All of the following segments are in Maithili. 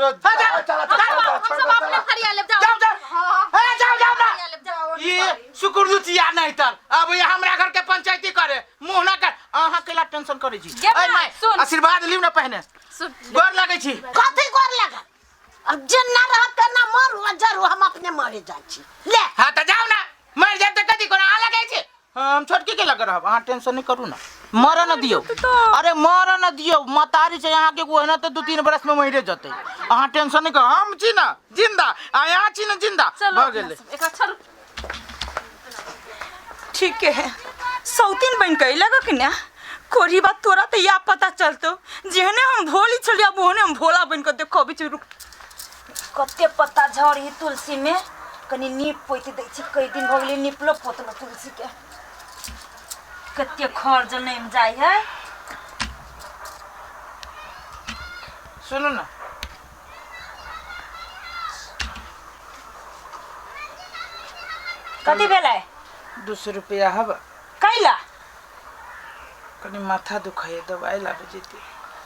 हाँ, जाओ। चला हम चला हम सब अपने फरिया लेब जाओ जाओ, जाओ। हाँ, ए, जाओ, जाओ ना। फरिया लेब, जाओ। ये सुकुरदुतिया नहीं तर अब ये हमरा घर के पंचायती करे मुंह ना कर अहाँ केला टेंशन करे छी गे ए माय सुन। आशीर्वाद लिउ ना पहने सुन गोर लगे छी कथी गोर लागल अब जे ना रहब ते ना मरू आ जरू हम अपने मरे जाइ छी ले हाँ तो जाओ ना मर जाए तो कथी कोना आ लगे छी हम छोटकी के लग रहब अहाँ टेंशन नहीं करू ना मर न दियौ अरे मर न दियौ मतारी छै अहाँ के ओहिना तऽ 2-3 बरस में मरे जतै अहाँ टेंशन नहीं करू हम छी ना जिंदा आ यहाँ छी ना जिंदा चलो भऽ गेलै एकरा छोड़ू ठीक है सौतीन बन के लगा कि ना कोरी बात तोरा तो या पता चलतो जेहने हम भोली छलिया ओहने हम भोला बन के देखो बीच रुक कते पत्ता झड़ी तुलसी में कनी नीप पोति दै छी कई दिन भऽ गेलै निपलो पोतलो तुलसी के कते खर जनमि जाइ है सुनू ना कथी भेलै 200 रुपया हब कैला कनी माथा दुखाइए दवाई लाबे जैती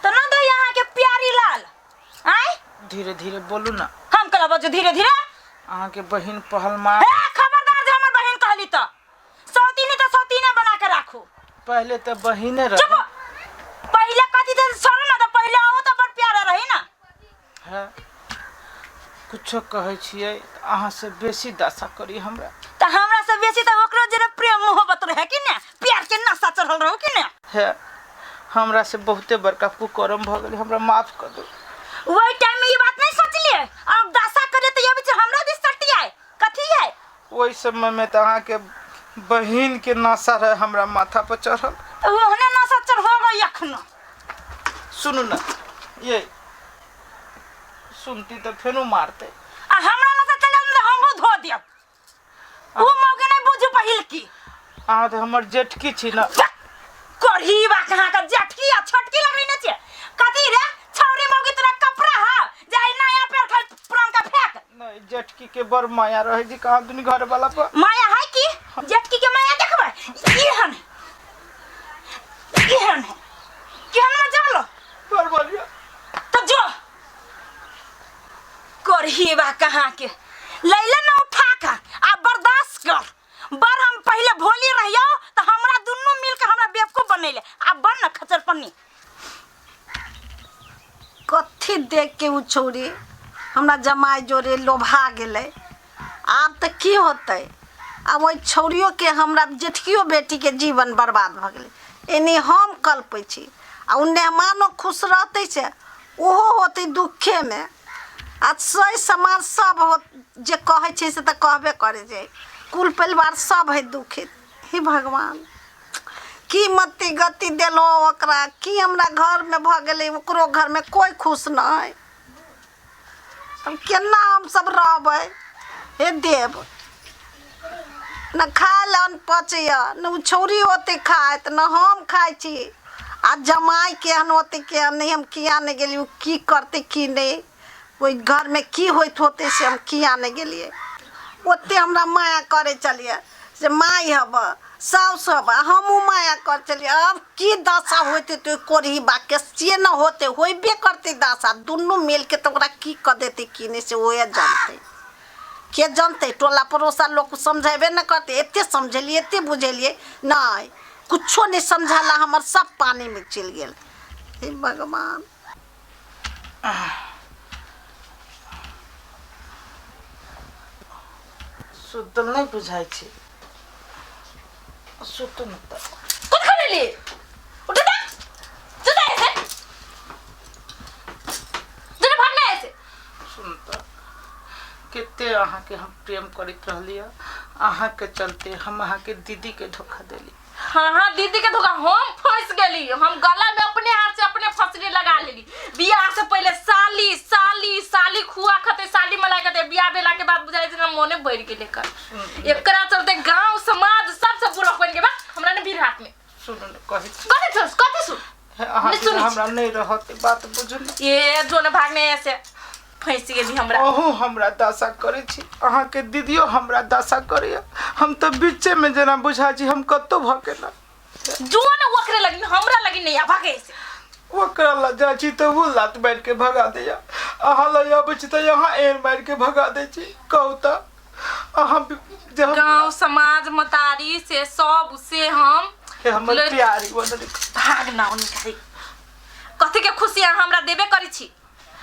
तऽ न दै अहाँके प्यारी लाल आँय धीरे धीरे बोलू ना हम कहला बजू धीरे धीरे अहाँके बहिन पहलमान हे खबरदार जे हमर बहिन कहली तऽ सौतीनी तऽ सौतीने बना के राखू पहले तऽ बहिने चुप रहे पहिले कथी तऽ छोड़ू ना तऽ पहिले अहूँ तऽ बड़ प्यारा रही ना है कुछो कहै छियै तऽ अहाँ से बेसी दशा करी हमरा तऽ हमरा से बेसी तऽ ओकरो जे प्रेम मोहब्बत रहे कि ने प्यार के नशा चढ़ल रहो कि ने है हमरा से बहुते बड़का कुकर्म भऽ गेलै हमरा माफ कऽ दू वही टाइम में ये बात नहीं सोचलिए अब दशा करे तो ये बीच हमरा दिस सटी आए कथी है ओहि समय में तऽ अहाँके बहिन के नशा रहे हमरा माथा पर चढ़ल तो ओहने नशा चढ़ गई अखनो सुनू ना ये सुनती तऽ फेनो मारते आ हमरा नशा चढ़ल तऽ हमहूँ धो देब ओ मौके नहीं बुझू पहिल की अहाँ तऽ हमर जेठकी छी ना करही बा कहाँ का जेठकी आ छोटकी लगै ने छे कथी रे छौरी मौगी तोरा कपड़ा हा जाय नया पेड़ खाइ पुरानका फेंक नहीं जेठकी के बड़ माया रहे जी कहाँ दुनी घर वाला पर माया है की जेठकी के माया देखबै एहन एहन है केहन में जालो बड़ बढ़िया तो जो करही बा कहाँ के लैले न उठा का आ बर्दाश्त कर बर हम पहले भोली रहियो तो हमरा दुनू मिल के हमरा बेवकूफ बनैले आ बन न खचर पन्नी कथी देख के उ छौरी हमरा जमाइ जोरे लोभा गेलै आब तऽ की होतै आब ओहि छौरियोके हमरा जेठकियो बेटीके जीवन बर्बाद भऽ गेलै एने हम कलपै छी आ ओ मेहमानो खुश रहतै से ओहो होतै दुखेमे आ सही समाज सब हो जे कहै छै से तऽ कहबे करै छै कुल परिवार सब हइ दुखित हे भगवान की मति गति देलहुँ ओकरा की हमरा घरमे भऽ गेलै ओकरो घरमे कोइ खुश नहि तब केना हमसब रहबै हे देव ने खाय लए अन्न पचैए ने ओ छौरी ओते खाइत ने हम खाइ छी आ जमाइ केहन होतै केहन नहि हम किया नहि गेलियै ओ की करतै की नहि ओहि घरमे की होइत होतै से हम किया नहि गेलियै ओते हमरा माया करै छलियै से माय हब साउस हब आ हमहूँ माया करै छलियै आब की दशा होइत हेतै ओहि कोरही बाके से नहि होतै होइबे करतै दशा दुनू मिलके तऽ ओकरा की कऽ देतै की नहि से ओहे जानतै के जानतै टोला पड़ोसा लोक समझेबे नहि करतै एते समझेलियै एते बुझेलियै नहि कुछो नहि समझाला हमर सब पानिमे चलि गेल हे भगवान सुतल नहि बुझाइ छै सुतू ने तऽ कथी खा लेली उठ जा चल जा ऐसे जरा भागना ऐसे सुन तऽ कते अहाँके हम प्रेम करैत रहलियै अहाँके चलते हम अहाँके दीदीके धोखा देली हाँ हाँ दीदी के धोखा हम फंस गेली हम गला में अपने हाथ से अपने फसली लगा लेली बियाह से पहले साली साली साली खुआ खते साली मलाई खते बियाह भेला के बाद बुझाइ छै मोने भरि गेलै एकर एकरा चलते गांव समाज सब से बुरा बन गेल बा हमरा ने भीड़ हाथ में सुनू ने कहै छी कथी सुन कथी सुन अहाँ नहि सुनै छी। हमरा नहि रहत ई बात बुझू ने ये जो ने भागने ऐसे फंसि गेली हमरा अहूँ हमरा दशा करै छी अहाँके दीदियो हमरा दशा करैया हम तऽ बीचेमे जेना बुझा छी हम कतहु भऽ गेल जो ने ओकरे लगी हमरा लगी नहीं आ भागे ऐसे ओकरा लग जाइ छी तऽ ओ लात मारि के भगा दैया, अहाँ लग अबै छी तऽ अहाँ एहन मारि के भगा दै छी। कहू तऽ अहाँ जे हम गांव समाज मतारी से सब से हम हे हमर प्यारी बनल भाग ना निकाली। कथी के खुशी अहाँ हमरा देबे करै छी?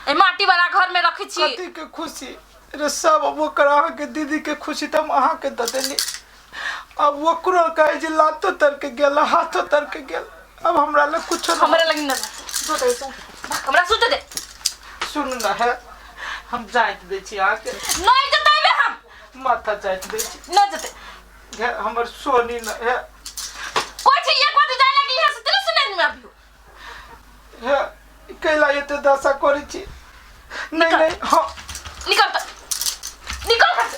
ए माटी वाला घर में रखै छी। कथी के खुशी रे? सब ओकर अहाँके दीदी के खुशी तऽ हम अहाँके दऽ देली। अब ओकरो कहै जे लातो तर के गेल हाथो तर के गेल, अब हमरा लग कुछो ना। हमरा लग न हमरा सुते दे। सुन ना है, हम जाइत दै छी अहाँके। नहीं जतेबे हम। माथा जाइत दै छी। न जते। हे हमर सोनी न है। कोई छी एक बात जाय लगी है से तेरे सुने में अभी। हे कैला एते दशा करै छी? नहीं नहीं हाँ निकल त निकल घर से।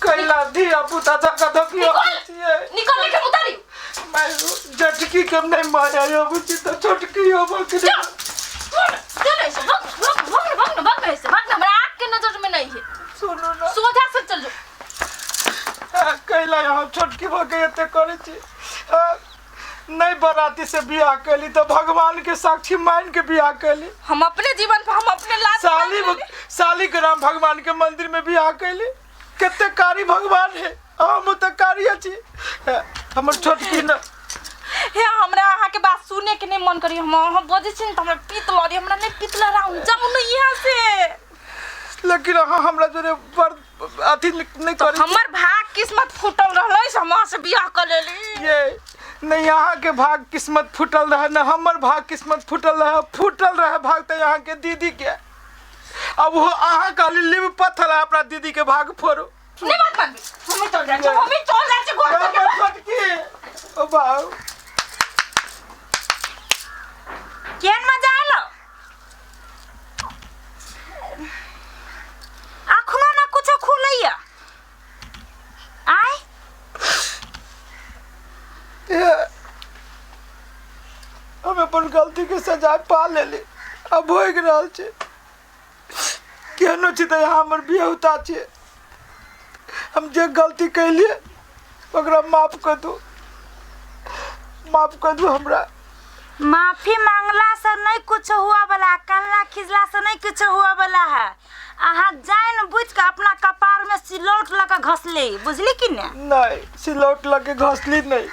कैला धिया पुता जका धकिया छियै। निकल लेके उतारी। मैं जटकी के नहीं माया आबै छी तऽ छोटकी आबै के चल चल ऐसे भाग भाग भाग भाग भाग ऐसे भाग, हमरा आँख के नजर में नहीं है। सुनू ना सोझा से चल जो। कैला यहाँ छोटकी भऽ के एते करै छी? नहीं बराती से बियाह कैली तो भगवान के साक्षी मान के बियाह कैली। हम अपने जीवन पर हम अपने लात साली सालीग्राम भगवान के मंदिर में बियाह कैली। कते कारी भगवान है, हम तऽ कारी अछि। हमर छोटकी न हे हमरा अहाँ के बात सुने के नहीं मन करी। हम बजै छी न तऽ हमरा पीत लड़ी, हमरा नहीं पीत लड़ाउ, जाउ न यहाँ से। लेकिन अहाँ हमरा जोरे बड़ अथी नहीं करी। हमर भाग किस्मत फूटल रहलै से हम अहाँ से बियाह कऽ लेली। ये नहीं यहाँ के भाग किस्मत फूटल रहे न हमर भाग किस्मत फूटल रहे। फूटल रहे भाग तऽ यहाँ के दीदी के। अब वो अहाँ कहली लिव पत्थर अपना दीदी के भाग फोड़ू। नहीं बात मानबी, हमें चल जाइ छी, हमें चल जाइ छी घर से। छोटकी ओ बाऊ केहन मजा आलो? अखनो ना कुछो खुलैया आय। हम अपन गलती के सजा पा लेली, अब भोगि रहल छी। केहनो छी तऽ यहाँ हमर बियहुता छै। हम जे गलती कैलियै ओकरा माफ कऽ दू, माफ कऽ दू हमरा। माफी मांगला से नहीं कुछ हुआ वाला, कनला खिजला से नहीं कुछ हुआ वाला है। अहाँ जान बुझ के अपना कपार में सिलौट लऽ के घसले, बुझली कि ने? नहीं सिलौट लऽ के घसली नहीं,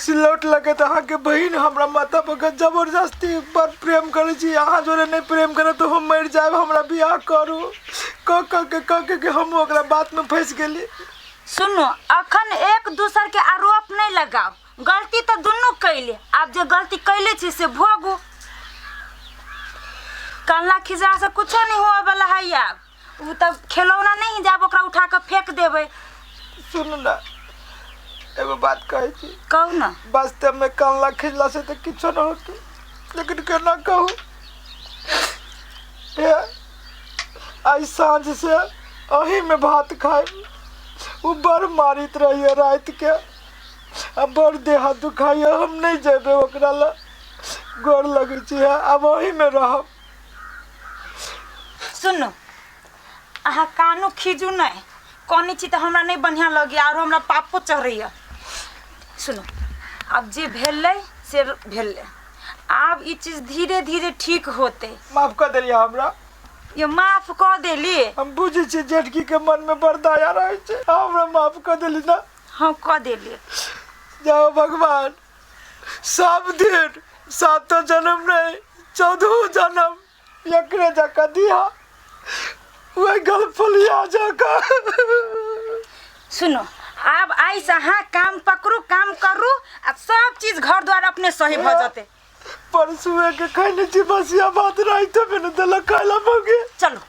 सिलौट लऽ के तऽ अहाँके बहिन हमरा माथा पर जबरदस्ती बड़ प्रेम करै छी। अहाँ जोरे नहीं प्रेम करब तऽ हम मरि जायब, हमरा बियाह करू। कह कह के कह के हम ओकरा बात में फँसि गेली। सुनू अखन एक दूसर के आरोप नहीं लगाओ, गलती तो दुनू कैले, आब जे गलती कैले छी से भोगू। कनला खिजला से कुछो नहीं हुआ वाला है। आब उ तब खेलौना नहीं जाब ओकरा उठा के फेंक देबै। सुनू ना एगो बात कहै छी। कहू ना। वास्तव में कनला खिजला से तऽ किछो न होतै, लेकिन केना कहू? आइ साँझ से अही में भात खायब। ओ बड़ मारित रहिए राति के, आ बड़ देह दुखाइए, हम नहीं जेबै ओकरा लग। गोर लगै छी, आब ओही में रहब। सुनू अहाँ कानू खीजू नहीं, कहने छी तऽ हमरा नहीं बढ़िया लगैया और हमरा पापो चढ़ैया। सुनू आब जे भेलै से भेलै, आब ई चीज धीरे धीरे ठीक होतै। माफ कऽ देलियै हमरा? ये माफ कऽ देली। हम बुझै छी जेठकी के मन में बड़ दया रहै छै, हमरा माफ कऽ देली ना? हाँ कऽ देली। जाओ भगवान सब दिन सातो जन्म नहीं 14 जन्म एकरे जका दिया, वही गलफलिया जका। सुनो आब आइ से अहाँ काम पकड़ू, काम करू आ सब चीज घर द्वार अपने सही भऽ जेतै। परसुए के खैने छी बसिया भात, राइतो में न देलक खाय ला मौगी। चलो।